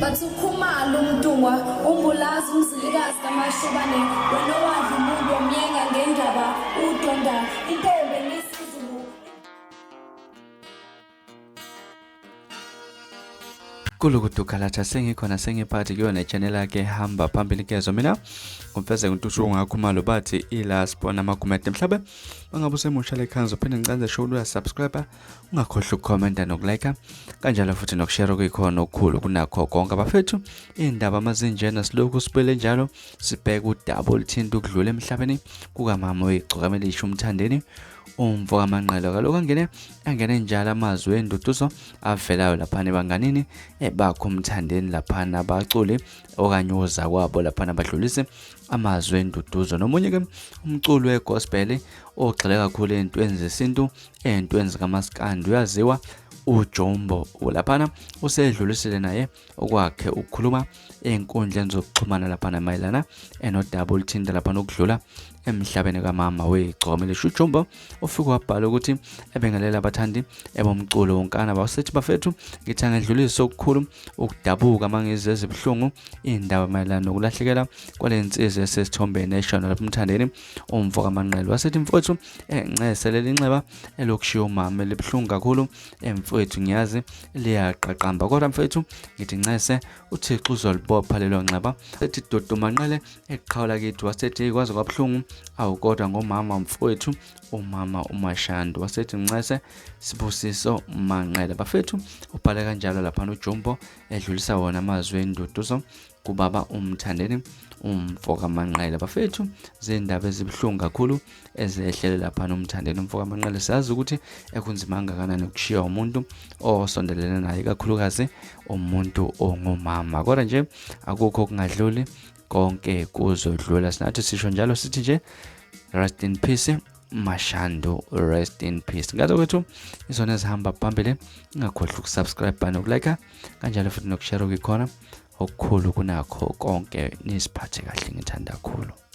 Bathi uKhumalo uMntungwa uMbulazi uMzilikazi kaMashobane wena owadla umuntu wamyenga ngendaba udonda intombi emisizulu. Kulukudukalatha sengikhona sengiphathi kuyona channel yakhe hamba phambili kezo mina ngumfeze ngintuthu ngakhumalo bathi ila sibona amagumede mhlabe bangabe usemusha lekhanzo phinde ngicanze show uya subscribe ungakhohlwa ukukhomenta nokulike kanjalo futhi nokushare okuyikhona okukhulu kunakho konke abafethu iy'ndaba amazinjena silokhu sibuyele njalo sibheke udaba oluthinta ukudlula emhlabeni kukamama oyigcokama elisha umthandeni umfo kamanqele kaloku angene angene njalo amazwi enduduzo avelayo laphana ebanganini ebakho umthandeni laphana abaculi okanye ozakwabo laphana badlulise amazwi enduduzo nomunye ke umculi wegospel ogxile kakhulu ey'ntweni zesintu ey'ntweni zikamaskandi uyaziwa uJombo laphana usedlulisile naye okwakhe ukukhuluma ey'nkundleni zokuxhumana laphana mayelana enodaba oluthinta laphana ukudlula emhlabeni kamama wegcome lisho uJumbo ufike wabhala ukuthi ebengelela abathandi ebomculo wonkana bawusethi bafethu ngithi angedlulise okukhulu ukudabuka mangizwe ezibuhlungu iy'ndaba mayelana nokulahlekela kwale nsizwa esesithombeni eshona lapha umthandeni umfo kaManqele wasethi mfowethu encese leli nxeba elokushiya umama elibuhlungu kakhulu emfowethu ngiyazi liyaqaqamba kodwa mfowethu ngithi ncese uThixo uzolibopha lelo nxeba sethi dudu Manqele eqhawula kithi wasethi kwaze kwabuhlungu awu kodwa ngomama mfowethu umama uMashandu wasethi ncese Sibusiso Manqele bafethu ubhale kanjalo lapha uJumbo edlulisa wona amazwi enduduzo kubaba umthandeni umfo kaManqele bafethu zindaba ezibuhlungu kakhulu ezehlele lapha nomthandeni umfo kaManqele siyazi ukuthi ekunzima kangakanani ukushiya umuntu osondelene naye kakhulukazi umuntu ongumama kodwa nje akukho okungadluli konke kuzodlula sinathi sisho njalo sithi nje rest in peace Mashando rest in peace ngazo kwethu izona ezihamba phambili ungakhohlwa ukusubscribe nokulike kanjalo futhi nokushare okuyikhona okukhulu kunakho konke nisiphathe kahle ngithanda kakhulu.